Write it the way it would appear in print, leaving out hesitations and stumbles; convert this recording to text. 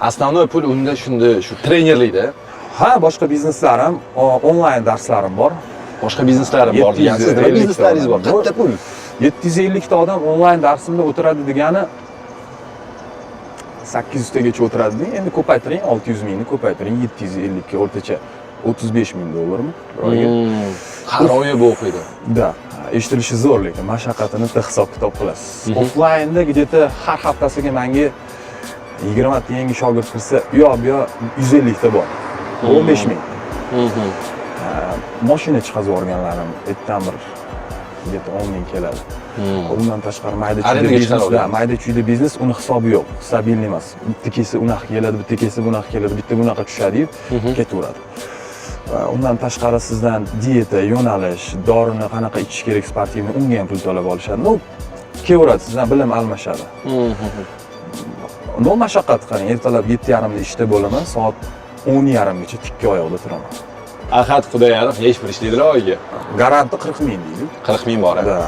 Основной pul unda shunda, shu trenerlikda. Ha, boshqa bizneslarim, onlayn darslarim bor. Boshqa bizneslarim bor degansiz. Nima 750 bizneslaringiz bor? odam. Qayerda pul? 750 ta odam onlayn darsimda o'tiradi degani 800 tagacha o'tiradi deng. Endi ko'paytiring, 600 mingni ko'paytiring 750 ga, o'rtacha 35 ming dollarmi bir oyga? Har oyi bu o'qiydi. Да, eshitilishi zo'r, lekin mashaqqatini bitta hisob kitob qilasiz. Offlaynda где-то har haftasiga menga 20 ta yangi shogird kirsa, u yoq bu yoq 150 ta bor. 15 ming. Moshina chiqazib yuborganlarim ertan bir где-то 10 ming keladi. Undan tashqari mayda chuyda Arendaga biznes, chiqarib да, olgan. Mayda chuyda biznes, uni hisobi yo'q, стабильный emas. Bitta kelsa unaqa keladi, bitta kelsa bunaqa keladi, bitta bunaqa tushadi-yu, ketaveradi. Va undan tashqari sizdan dieta, yo'nalish, dorini qanaqa ichish kerak спортивный, unga ham pul to'lab olishadi. Ну, kelaveradi, sizdan bilim almashadi. Но mashaqqat qarang, ertalab 7:30da ishda bo'laman, soat 10:30gacha tikka oyoqda turaman. Ahad Xudoyarov nechi pul ishlaydilar oyiga? Garanti 40 ming deydi. 40 ming bor, a? Да.